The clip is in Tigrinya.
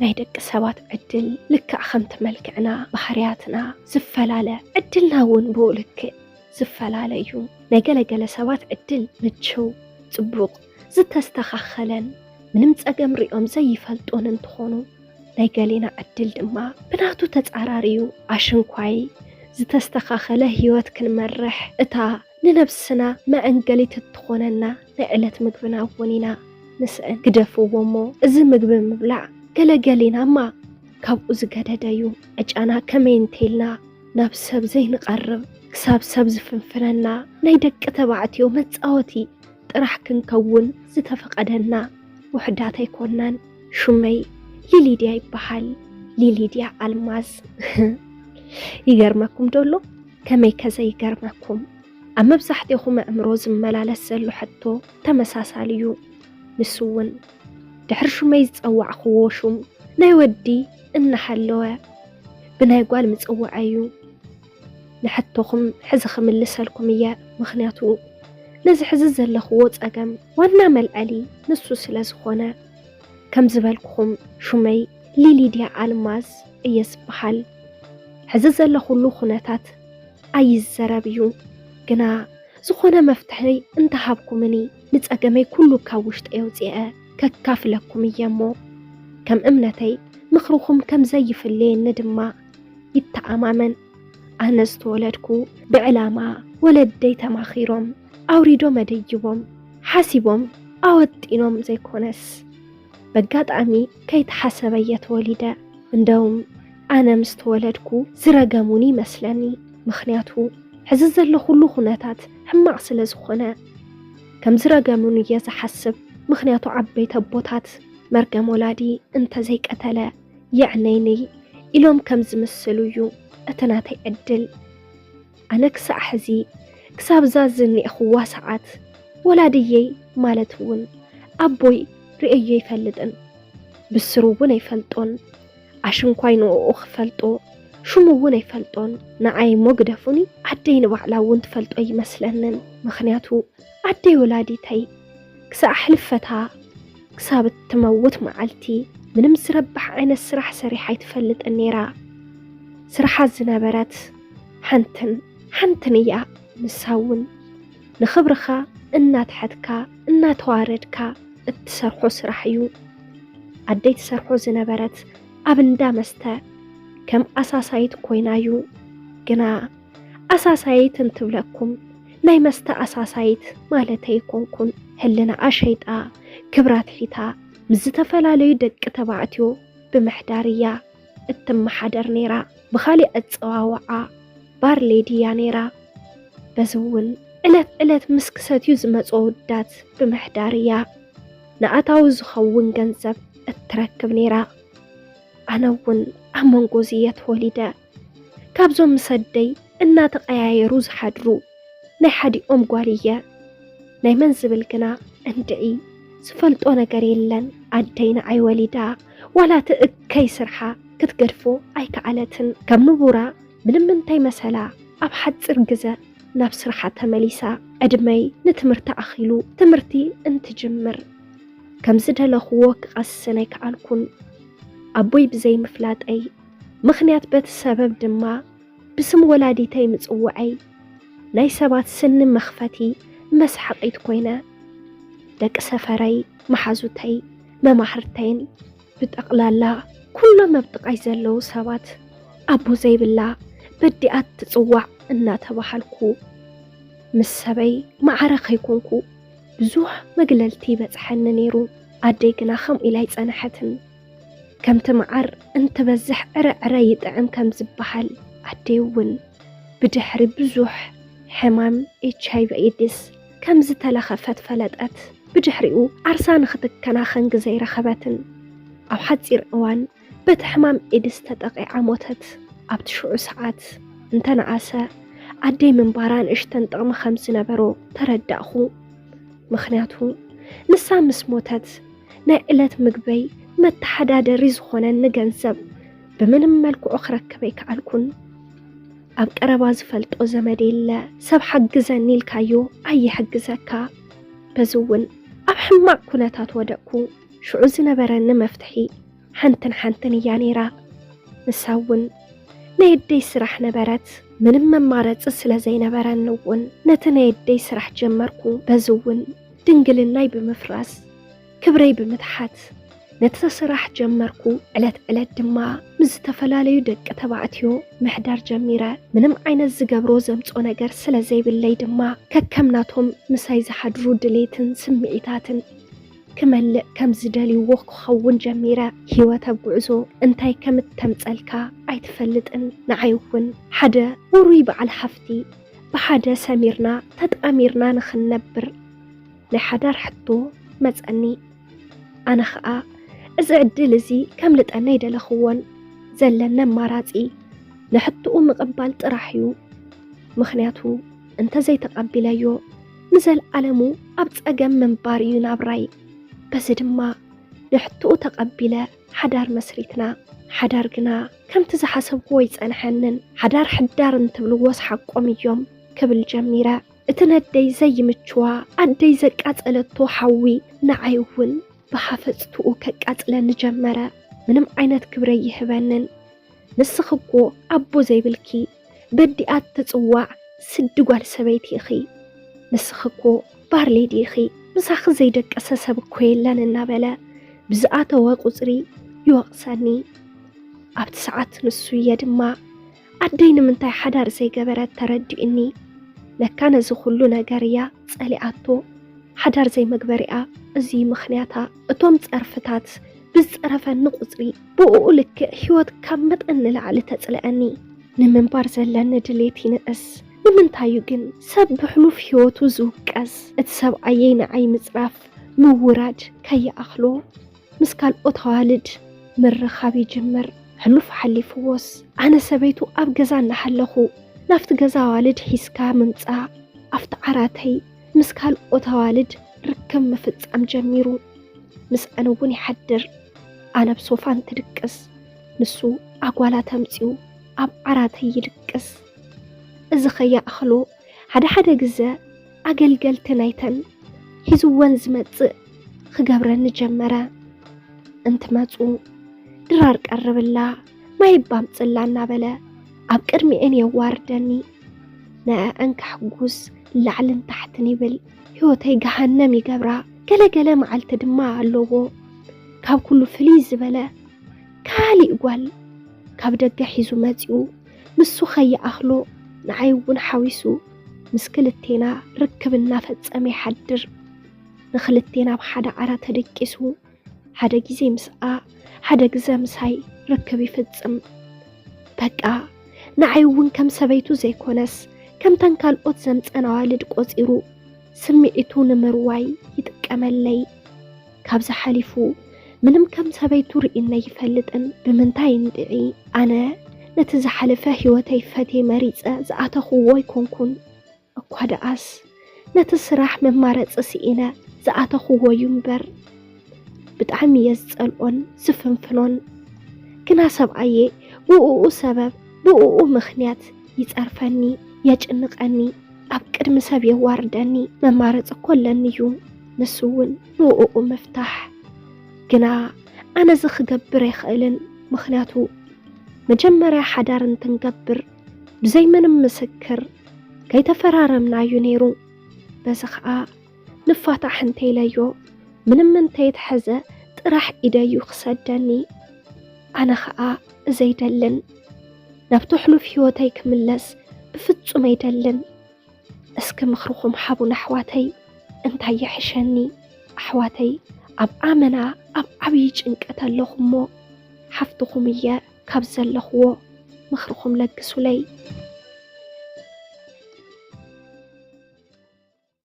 ናይ ደቂ ሰባት ዕድል ልክዕ ከምቲ መልክዕና፣ ባህርያትና ዝፈላለ፣ ዕድልና እውን ብኡ ልክዕ ዝፈላለ እዩ። ናይ ገለገለ ሰባት ዕድል ምችው፣ ጽቡቕ፣ ዝተስተኻኸለን ምንም ጸገም ሪኦም ዘይፈልጡን እንትኾኑ፣ ናይ ገሌና ዕድል ድማ ብናቱ ተጻራሪ እዩ። ኣሽንኳይ ዝተስተኻኸለ ህይወት ክንመርሕ፣ እታ ንነብስና መዐንገሊት እትኾነና ናይ ዕለት ምግብና እውን ኢና ንስእን። ግደፍዎ እሞ፣ እዚ ምግቢ ምብላዕ ገለገሌናማ ካብኡ ዝገደደ እዩ። ዕጫና ከመይ እንተኢልና ናብ ሰብ ዘይንቐርብ፣ ክሳብ ሰብ ዝፍንፍነና፣ ናይ ደቂ ተባዕትዮ መጻወቲ ጥራሕ ክንከውን ዝተፈቐደና ውሑዳት ኣይኮናን። ሹመይ ሊሊድያ ይበሃል። ሊሊድያ ኣልማዝ። ይገርመኩም ዶ ኣሎ? ከመይ ከ ዘይገርመኩም? ኣብ መብዛሕትኹም ኣእምሮ ዝመላለስ ዘሎ ሕቶ ተመሳሳሊ እዩ። ንሱ እውን ድሕሪ ሹመይ ዝጸዋዕክዎ ሹም ናይ ወዲ እናሃለወ ብናይ ጓል ምጽዋዐይ እዩ። ንሕቶኹም ሕዚ ክምልሰልኩም እየ፣ ምኽንያቱ ነዚ ሕዚ ዘለኽዎ ጸገም ዋና መልዐሊ ንሱ ስለ ዝኾነ። ከም ዝበልኩኹም ሹመይ ሊሊድያ ኣልማዝ እየ ዝበሃል። ሕዚ ዘለኹሉ ኩነታት ኣይዘረብ እዩ፣ ግና ዝኾነ መፍትሒ እንተሃብኩምኒ ንጸገመይ ኩሉ ካብ ውሽጠይ ኣውጽኤ ከካፍለኩም እየ እሞ፣ ከም እምነተይ ምኽርኹም ከም ዘይፍለየኒ ድማ ይተኣማመን። ኣነ ዝተወለድኩ ብዕላማ፣ ወለደይ ተማኺሮም፣ ኣውሪዶም ኣደይቦም፣ ሓሲቦም ኣወጢኖም ዘይኮነስ፣ በጋጣሚ ከይተሓሰበ እየ ተወሊደ። እንደውም ኣነ ምስ ተወለድኩ ዝረገሙኒ ይመስለኒ። ምኽንያቱ ሕዚ ዘለኹሉ ኩነታት ሕማቕ ስለ ዝኾነ ከም ዝረገሙኒ እየ ዝሓስብ። ምኽንያቱ ዓበይቲ ኣቦታት መርገም ወላዲ እንተዘይቀተለ የዕነይኒ ኢሎም ከም ዝምስሉ እዩ እቲ ናተይ ዕድል። ኣነ ክሳዕ ሕዚ ክሳብ እዛ ዝኒኤኹዋ ሰዓት ወላድየይ ማለት እውን ኣቦይ ርእየዮ ኣይፈልጥን። ብስሩ እውን ኣይፈልጦን። ኣሽንኳይ ንእኡ ክፈልጦ ሽሙ እውን ኣይፈልጦን። ንዓይ እሞ ግደፉኒ፣ ኣደይ ንባዕላ እውን ትፈልጦ ኣይመስለንን። ምኽንያቱ ኣደይ ወላዲተይ ክሳዕ ሕልፈታ፣ ክሳብ እትመውት መዓልቲ ምንም ዝረብሕ ዓይነት ስራሕ ሰሪሓ ኣይትፈልጥን ነይራ። ስርሓ ዝነበረት ሓንትን ሓንትን እያ። ንሳ እውን ንኽብርኻ እናትሐትካ እናተዋረድካ እትሰርሖ ስራሕ እዩ። ኣደይ ትሰርሖ ዝነበረት ኣብ እንዳ መስተ ከም ኣሳሳይት ኮይና እዩ። ግና ኣሳሳይት እንትብለኩም ናይ መስተ ኣሳሳይት ማለተይ ኣይኮንኩን። ሕልናኣ ሸይጣ፣ ክብራ ትሒታ፣ ምስ ዝተፈላለዩ ደቂ ተባዕትዮ ብምሕዳር እያ እትመሓደር ነይራ። ብኻሊእ ኣጸዋውዓ ባር ሌዲ እያ ነይራ። በዚ እውን ዕለት ዕለት ምስ ክሰትዩ ዝመጹ ኣወዳት ብምሕዳር እያ ንኣታዊ ዝኸውን ገንዘብ እትረክብ ነይራ። ኣነ እውን ኣብ መንጎ እዚ እየ ተወሊደ። ካብዞም ምስ ኣደይ እናተቐያየሩ ዝሓድሩ ናይ ሓዲኦም ጓል እየ። ናይ መን ዝብል ግና እንድዒ ዝፈልጦ ነገር የለን። ኣደይ ንዓይ ወሊዳ ዋላ እቲ እከይ ስርሓ ክትገድፎ ኣይከኣለትን። ከም ንቡራ ምንም እንተይመሰላ ኣብ ሓፂር ግዘ ናብ ስርሓ ተመሊሳ። ዕድመይ ንትምህርቲ ኣኺሉ ትምህርቲ እንትጅምር ከም ዝደለኽዎ ክቐስን ኣይከኣልኩን። ኣቦይ ብዘይምፍላጠይ ምኽንያት በቲ ሰበብ ድማ ብስም ወላዲተይ ምጽውዐይ ናይ ሰባት ስኒ መኽፈቲ መስሓቒት ኮይነ። ደቂ ሰፈረይ፣ መሓዙተይ፣ መማህርተይን ብጠቕላላ ኩሎም ኣብ ጥቓይ ዘለዉ ሰባት ኣቦ ዘይብላ በዲኣ ትጽዋዕ እናተባሃልኩ ምስ ሰበይ ማዕረ ከይኮንኩ ብዙሕ መግለልቲ ይበጽሐኒ ነይሩ። ኣደይ ግና ከምኡ ኢላ ኣይጸንሐትን። ከምቲ መዓር እንትበዝሕ ዕረ ዕረ ይጥዕም ከም ዝበሃል ኣደይ እውን ብድሕሪ ብዙሕ ሕማም ኤች ኣይ ቪ ኤድስ ከም ዝተለኸፈት ፈለጠት። ብድሕሪኡ ዓርሳ ንኽትከናኸን ግዘ ኣይረኸበትን። ኣብ ሓፂር እዋን በቲ ሕማም ኤድስ ተጠቒዓ ሞተት። ኣብቲ ሽዑ ሰዓት እንተነኣሰ ኣደይ ምንባራ ንእሽተን ጥቕሚ ከም ዝነበሮ ተረዳእኹ። ምኽንያቱ ንሳ ምስ ሞተት ናይ ዕለት ምግበይ መተሓዳደሪ ዝኾነኒ ገንዘብ ብምንም መልክዑ ክረክብ ኣይከኣልኩን። ኣብ ቀረባ ዝፈልጦ ዘመድ የለ፣ ሰብ ሓግዘኒ ኢልካዮ ኣይሕግዘካ። በዚ እውን ኣብ ሕማቕ ኩነታት ወደቅኩ። ሽዑ ዝነበረኒ መፍትሒ ሓንትን ሓንትን እያ ነይራ። ንሳ እውን ናይ ኣደይ ስራሕ ነበረት። ምንም መማረፂ ስለ ዘይነበረኒ እውን ነቲ ናይ ኣደይ ስራሕ ጀመርኩ። በዚ እውን ድንግልናይ ብምፍራስ፣ ክብረይ ብምትሓት ነቲ ስራሕ ጀመርኩ። ዕለት ዕለት ድማ ምስ ዝተፈላለዩ ደቂ ተባዕትዮ ምሕዳር ጀሚረ። ምንም ዓይነት ዝገብሮ ዘምጾ ነገር ስለ ዘይብለይ ድማ ከከም ናቶም ምሳይ ዝሓድሩ ድሌትን ስምዒታትን ክመልእ ከም ዝደልይዎ ክኸውን ጀሚረ። ህይወት ኣብ ጉዕዞ እንታይ ከም እተምጸልካ ኣይትፈልጥን። ንዓይ እውን ሓደ ውሩይ በዓል ሃፍቲ ብሓደ ሰሚርና ተጣሚርና ንኽንነብር ናይ ሓዳር ሕቶ መጸኒ። ኣነ ኸኣ እዚ ዕድል እዚ ከምልጠኒ ኣይደለኽዎን። ዘለኒ ኣማራጺ ንሕቶኡ ምቕባል ጥራሕ እዩ። ምኽንያቱ እንተ ዘይተቐቢለዮ ንዘለኣለሙ ኣብ ጸገም ምንባር እዩ ናብራይ። በዚ ድማ ንሕቶኡ ተቐቢለ ሓዳር መስሪትና። ሓዳር ግና ከምቲ ዝሓሰብክዎ ኣይጸንሐንን። ሓዳር ሕዳር እንትብልዎስ ሓቆም እዮም ክብል ጀሚረ። እቲ ነደይ ዘይምችዋ ኣደይ ዘቃጸለቶ ሓዊ ንዓይ እውን ብሓፈጽትኡ ከቃጽለኒ ጀመረ። ምንም ዓይነት ክብሪ ኣይህበንን። ንስኺ እኮ ኣቦ ዘይብልኪ፣ በዲኣ ትጽዋዕ ስዲ ጓል ሰበይቲ ኢኺ። ንስኺ እኮ ባር ሌዲ ኢኺ። ምሳኺ ዘይደቀሰ ሰብ እኮ የለን እናበለ ብዝኣተወ ቁጽሪ ይወቕሰኒ። ኣብቲ ሰዓት ንሱ እየ ድማ ኣደይ ንምንታይ ሓዳር ዘይገበረት ተረዲኡኒ። ለካ ነዚ ኩሉ ነገር እያ ጸሊኣቶ። ሓዳር ዘይመግበሪኣ እዚ ምኽንያታ። እቶም ጸርፍታት ብዝጸረፈኒ ቁጽሪ ብእኡ ልክዕ ህይወት ካብ መጠን ንላዕሊ ተጽልኣኒ። ንምንባር ዘለኒ ድሌት ይንእስ። ንምንታይ እዩ ግን ሰብ ብሕሉፍ ህይወቱ ዝውቀስ? እቲ ሰብኣየይ ንዓይ ምጽራፍ ምውራድ ከይኣኽሎ ምስ ካልኦት ኣዋልድ ምርኻብ ይጅምር። ሕሉፍ ሓሊፍዎስ ኣነ ሰበይቱ ኣብ ገዛ እናሃለኹ ናብቲ ገዛ ኣዋልድ ሒዝካ ምምጻእ፣ ኣብቲ ዓራተይ ምስ ካልኦት ኣዋልድ ርክብ ምፍጻም ጀሚሩ። ምስኣን እውን ይሓድር። ኣነ ኣብ ሶፋ እንትድቅስ ንሱ ኣጓላት ኣምጺኡ ኣብ ዓራተይ ይድቅስ። እዚ ከይኣኽሎ ሓደ ሓደ ግዘ ኣገልገልቲ ናይተን ሒዝወን ዝመጽእ ክገብረኒ ጀመረ። እንትመጹ ድራር ቀርብላ፣ ማይ ባምጽላ እናበለ ኣብ ቅድሚኤን የዋርደኒ። ንኣኣን ከሕጉስ ላዕልን ታሕትን ይብል። ህይወተይ ገሃነም ይገብራ። ገለ ገለ መዓልቲ ድማ ኣለዎ ካብ ኩሉ ፍልይ ዝበለ ካሊእ ጓል ካብ ደገ ሒዙ መጺኡ። ንሱ ከይኣኽሎ ንዓይ እውን ሓዊሱ ምስ ክልቴና ርክብ እናፈጸመ ይሓድር። ንክልቴና ኣብ ሓደ ዓራት ተደቂሱ ሓደ ግዜ ምስኣ ሓደ ግዘ ምሳይ ርክብ ይፍጽም። በቃ ንዓይ እውን ከም ሰበይቱ ዘይኮነስ ከምተን ካልኦት ዘምጸን ኣዋልድ ቆጺሩ ስምዒቱ ንምርዋይ ይጥቀመለይ። ካብዚ ሓሊፉ ምንም ከም ሰበይቱ ርእዩኒ ኣይፈልጥን። ብምንታይ እንድዒ ኣነ ነቲ ዝሓለፈ ህይወተይ ፈትየ መሪጸ ዝኣተኽዎ ኣይኮንኩን። እኳ ደኣስ ነቲ ስራሕ መማረጺ ስኢነ ዝኣተኽዎ እዩ እምበር። ብጣዕሚ እየ ዝጸልኦን ዝፍንፍኖን። ግና ሰብኣየ ብእኡ ሰበብ ብእኡ ምኽንያት ይጸርፈኒ፣ የጭንቐኒ፣ ኣብ ቅድሚ ሰብ የዋርደኒ። መማረጺ እኮ ኣለኒ እዩ፣ ንሱ እውን ንእኡ ምፍታሕ። ግና ኣነ እዚ ክገብር ኣይኽእልን፣ ምኽንያቱ መጀመርያ ሓዳር እንትንገብር ብዘይ ምንም ምስክር ከይተፈራረምና እዩ ነይሩ። በዚ ኸኣ ንፋታሕ እንተኢለዮ ምንም እንተይተሐዘ ጥራሕ ኢደዩ ክሰደኒ። ኣነ ኸኣ እዚ ኣይደልን። ናብቲ ሕሉፍ ህይወተይ ክምለስ ብፍጹም ኣይደልን። እስኪ ምኽርኹም ሓቡን ኣሕዋተይ፣ እንታይ ይሕሸኒ? ኣሕዋተይ፣ ኣብ ኣመና ኣብ ዓብዪ ጭንቀት ኣለኹ እሞ፣ ሓፍትኹም እየ፣ ካብ ዘለኽዎ ምኽርኹም ለግሱለይ።